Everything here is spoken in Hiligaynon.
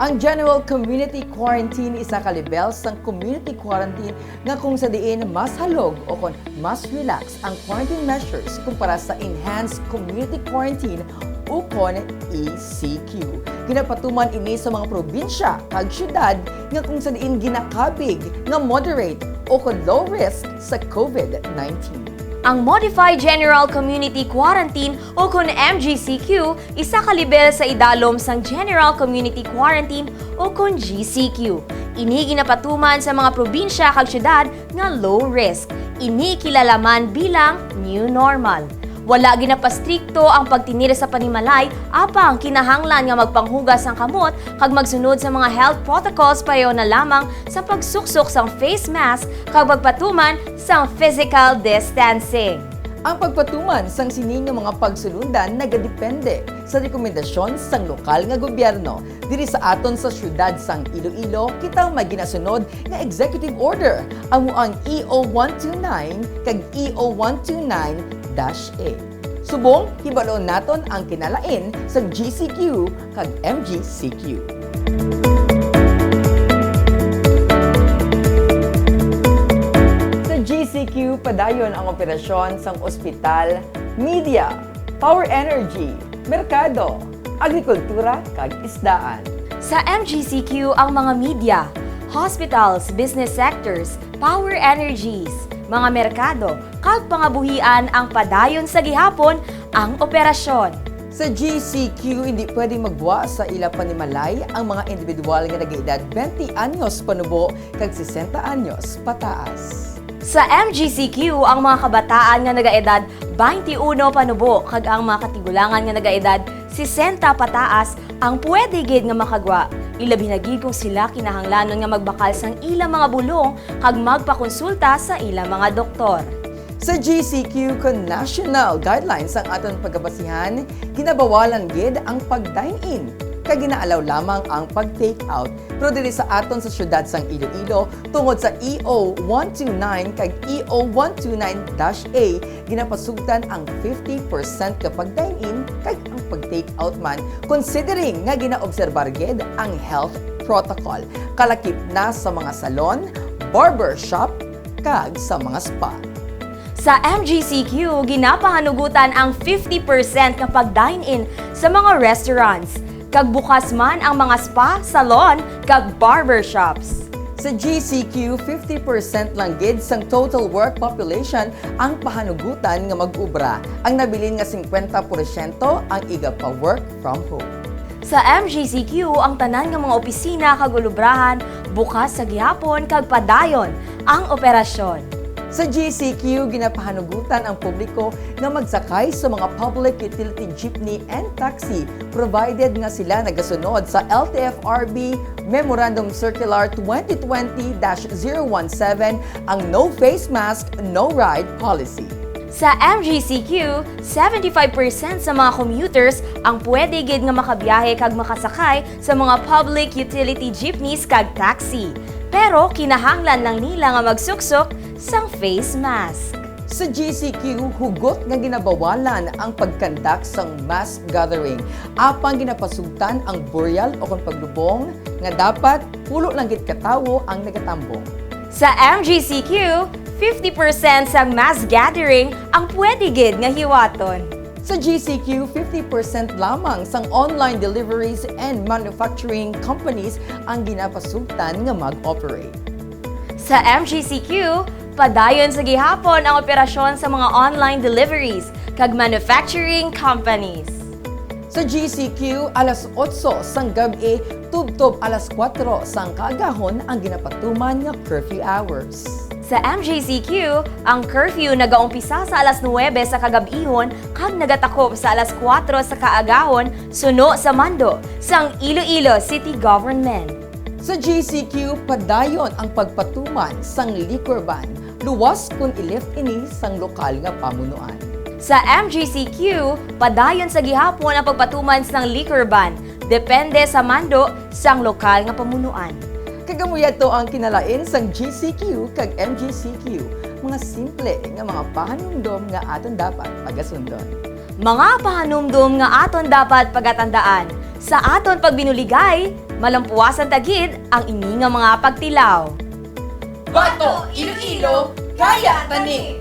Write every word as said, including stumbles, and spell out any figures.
Ang general community quarantine isa ka lebel sang community quarantine nga kung sa diin mas halog o kon mas relax ang quarantine measures kumpara sa enhanced community quarantine o kon E C Q. Ginapatuman ini sa mga probinsya kag syudad nga kung sa diin ginakabig nga moderate o kon low risk sa COVID nineteen. Ang Modified General Community Quarantine o kon M G C Q isa ka lebel sa idalom sang General Community Quarantine o kon G C Q. Ini ginapatuman sa mga probinsya kag syudad nga low risk. Ini kilala man bilang new normal. Wala ginapastrikto ang pagtinir sa panimalay, apang kinahanglan nga magpanghugas sang kamot kag magsunod sa mga health protocols pareho na lamang sa pagsuksok sang face mask kag pagpatuman sang physical distancing. Ang pagpatuman sang sini nga mga pagsulundan nagadepende sa rekomendasyon sang lokal nga gobyerno. Diri sa aton sa siyudad sang Iloilo, kita may ginasunod nga executive order, amo ang E O one two nine kag E O one two nine dash A. Subong, hibalon naton ang kinalain sang G C Q kag M G C Q. Sa G C Q, padayon ang operasyon sang ospital, media, power energy, merkado, agrikultura, kag isdaan. Sa M G C Q, ang mga media, hospitals, business sectors, power energies, mga merkado, kag pangabuhian ang padayon sa gihapon ang operasyon. Sa G C Q, hindi pwedeng magwa sa ila panimalay ang mga individual nga nag-edad twenty anyos panubo kag sesenta anyos pataas. Sa M G C Q, ang mga kabataan nga nagaedad twenty-uno panubo kag ang mga katigulangan nga nagaedad sesenta pataas ang pwede gid nga makagwa, ilabi na gid kung sila kinahanglanon nga magbakal sang ilang mga bulong kag magpakonsulta sa ilang mga doktor. Sa G C Q, kon national guidelines ang aton pagabasihan, ginabawalan gid ang pag-dine-in, kag gina-allow lamang ang pag-take out. Pero diri sa aton sa siyudad sang Iloilo, tungod sa E O one two nine kag E O one two nine dash A, ginapasugtan ang fifty percent ka pag-dine-in kag ang pag-take out man, considering nga ginaobserbar gid ang health protocol, kalakip na sa mga salon, barbershop, kag sa mga spa. Sa M G C Q, ginapahanugutan ang fifty percent nga pag-dine-in sa mga restaurants, kag bukas man ang mga spa, salon, kag barbershops. Sa G C Q, fifty percent lang gid sang total work population ang pahanugutan nga mag-obra. Ang nabilin nga singkwenta porsyento ang igapa-work from home. Sa M G C Q, ang tanan nga mga opisina kag ulubrahan bukas sa gihapon kag padayon ang operasyon. Sa G C Q, ginapahanugutan ang publiko nga magsakay sa mga public utility jeepney and taxi, provided nga sila nagasunod sa L T F R B Memorandum Circular twenty twenty dash zero one seven, ang no face mask, no ride policy. Sa M G C Q, seventy-five percent sa mga commuters ang pwede gid nga makabiyahe kag makasakay sa mga public utility jeepneys kag taxi. Pero kinahanglan lang nila nga magsuksok sang face mask. Sa G C Q, hugot nga ginabawalan ang pag-conduct sang mass gathering, apang ginapasugtan ang burial o kon paglubong nga dapat pulo lang gid ka tawo ang nagatambong. Sa M G C Q, fifty percent sang mass gathering ang pwede gid nga hiwaton. Sa G C Q, fifty percent lamang sang online deliveries and manufacturing companies ang ginapasugtan nga mag-operate. Sa M G C Q, padayon sa gihapon ang operasyon sa mga online deliveries kag manufacturing companies. Sa G C Q, alas otso sang gab-i tubtob alas kuwatro sang kaagahon ang ginapatuman nga curfew hours. Sa M G C Q, ang curfew nagaumpisa sa alas nuwebe sa kagab-ihon kag nagatakop sa alas kuwatro sa kaagahon suno sa mando sang Iloilo City Government. Sa G C Q, padayon ang pagpatuman sang liquor ban, luwas kon i-lift ini sang lokal nga pamunuan. Sa M G C Q, padayon sa gihapon ang pagpatuman sang liquor ban, depende sa mando sang lokal nga pamunuan. Kag amo yadto ang kinalain sang G C Q kag M G C Q, mga simple nga mga pahanumdom nga aton dapat pagasundon. Mga pahanumdom nga aton dapat pagatandaan sa aton pagbinuligay Malampuasan ta gid ang ini nga mga pagtilaw. Bato, Iloilo, kaya tani!